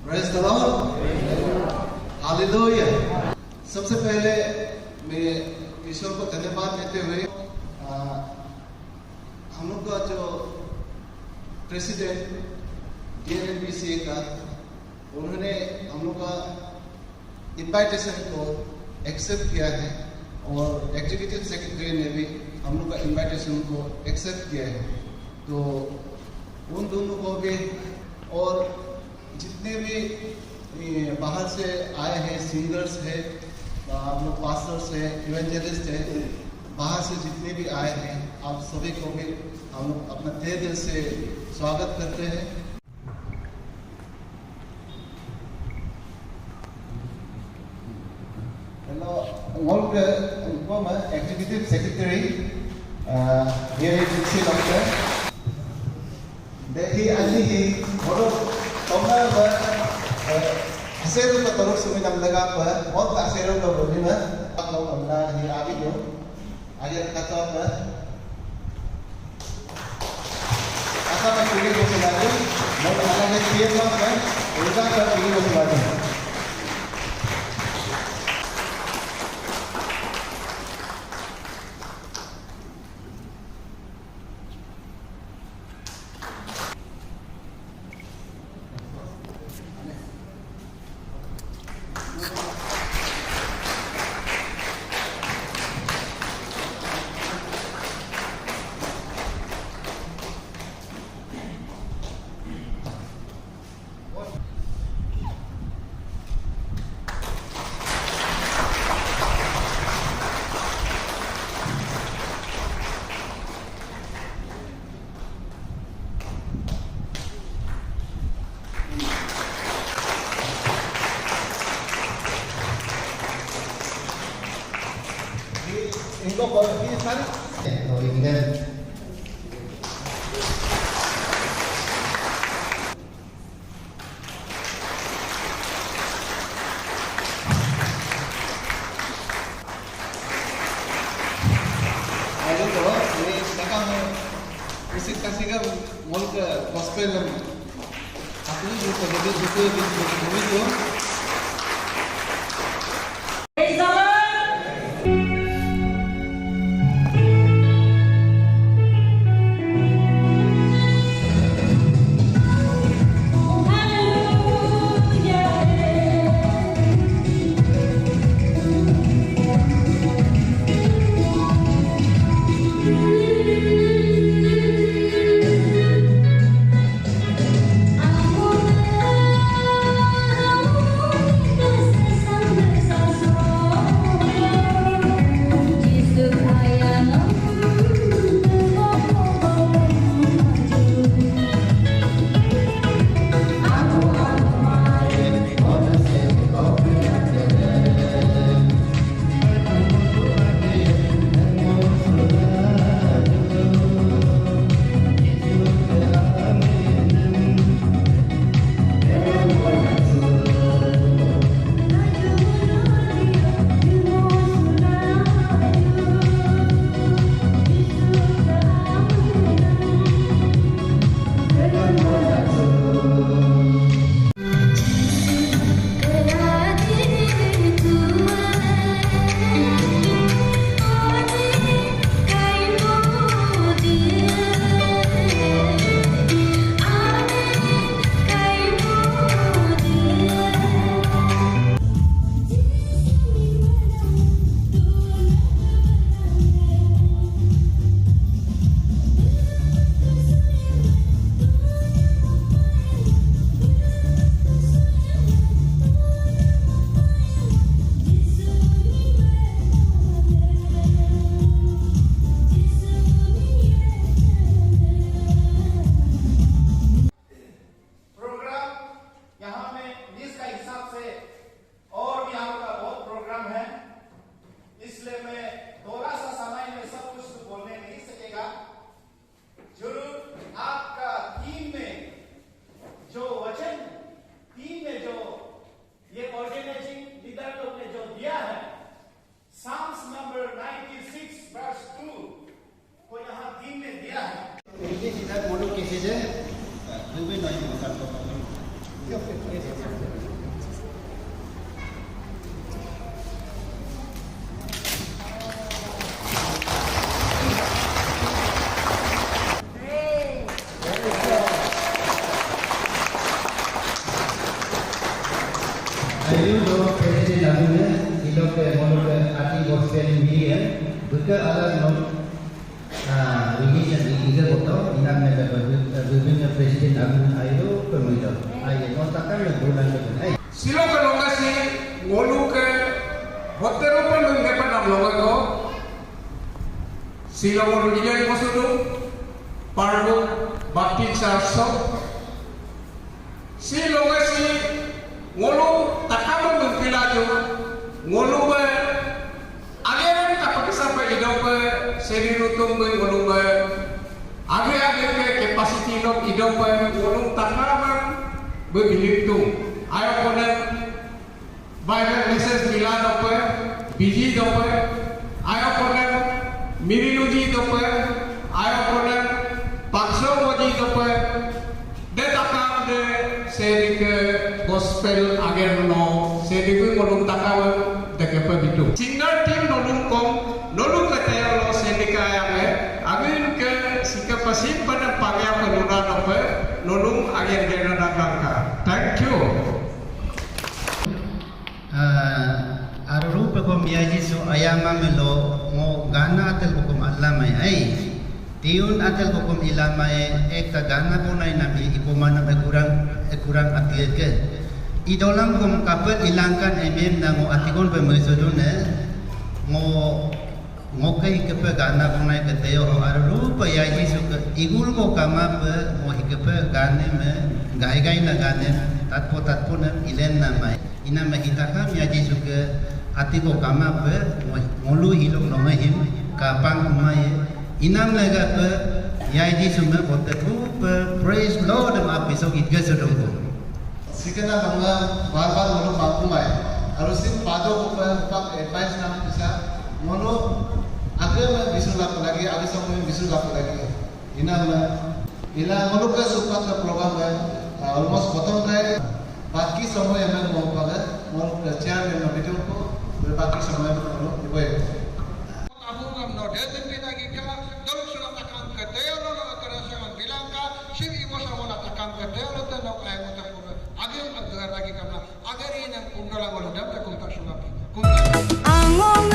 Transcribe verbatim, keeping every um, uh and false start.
Praise the Lord. Hallelujah. सबसे पहले मैं ईश्वर को धन्यवाद देते हुए, आ, हम लोग का जो प्रेसिडेंट डीएनबीसीए का, उन्होंने हम लोग का इनविटेशन को एक्सेप्ट किया है और एग्जीक्यूटिव सेक्रेटरी ने भी हम लोग का इनविटेशन को एक्सेप्ट किया है। तो उन दोनों को भी, और जितने भी, ए, बाहर से आए हैं, सिंगर्स है, आप लोग पास्टर्स है, इवेंजलिस्ट है, बाहर से जितने भी आए हैं, आप सभी को भी हम लोग अपना तहे दिल से स्वागत करते हैं। Hello, ngoluk, ngoluk executive secretary, uh, here is Dixie Doctor. Deki ali hi, ngoluk tomna ba, uh, aseru ka torok sumi nam lega pa, ngoluk aseru ka boli ma, ngoluk tomna hi abi jo. Aja kata apa? Asa na kuli ko siladi, mo ala ne tiyan mo kan, ulga ka kuli ko siladi. इनको कॉल की सारी तो Indian Ayo to, ini belakang musik kasih kan, mau ke gospel kan. Aku juga begitu juga begitu. Praise the Lord. Programme यहाँ में लिस्ट का हिसाब से और भी हम लोग का बहुत प्रोग्राम है, इसलिए मैं थोड़ा सा समय में सब कुछ तो बोलने नहीं सकेगा। जरूर आपका थीम में जो वचन, थीम में जो ये ऑर्गेनाइजिंग लीडर लोग ने जो दिया है, Psalms number ninety six verse two को यहाँ थीम में दिया है। Hindi kita mulu kisi je, hindi na yung makan ko. President Agung, iloke moloke Adi Gospel Media, buka alat non, ah, religion, ide boto, inam nebe bibin President Agung ayo pemudo. Ayo, non takam le bulan le. Siloke lokasi, ngoluke, hotel open menggepen nam logo ko, silo ngolu ide bosudu, Parbu Baptist Church so, si lokasi ngolu takame mengkilaju, ngolu be, ageren kapakisapa idope, seri rutung be ngolu be, age-age ke capacity lok idope, ngolu takame be bilitung. Ayo konen, Bible message bila dope, biji dope, ayo konem, mirinuji dope, ayo konem, pakso moji dope, de takam de, sedike gospel agerno, sedike ngolum takam, dekepe bitu. Singer team nolum kom, nolum keteyolo sedike ayame, agin ke sike pasim pada pagya peluna dope, nolum ager gena dangka. Thank you. Ah, arupe kom ya Jisu ayamamelo ngo gana atel kom alamai ai. Tiun atel kom ilamai ekta gana bonai nami ikomanam ekurang, ekurang atieke. Idolam kom kapet ilangkan emem na ngo atikon pe mesodune. Ngo Ngoke hikepe gana bonai ke teyo ho arupe ya Jisu ke igul ko kamape ngo hikepe gane me gai gai na gane tatpo tatpo ne ilen na mai. Ina me hitakam ya Jisu ke atiko kamape ngo-, ngolu hilok nonge him kapang kumai. Inam legape ya Jisu me bote kupe praise Lord ma pisok itge sedongko. Sikena nonga bar bar ngolu pangkumai. Aru sim pado kupe pak advice nam bisa ngolu age me bisu lap lagi, age somoy bisu lap lagi. Ina me ila ngolu ke supak ke program me, ah, almost bottom kai. Baki somoy me ngolu pale, ngolu ke chairman no bidu ko, baki somoy me ngolu iboy. Abungam no desin pinagika, doluk sula takam ke teyolo no kerasa bilangka, sir ibo sabola takam ke teyolo te no kaya muta pura. Agim agara lagi kamna, agari nang kumdola ngolu dam te kumtak sula. Kumtak. Angong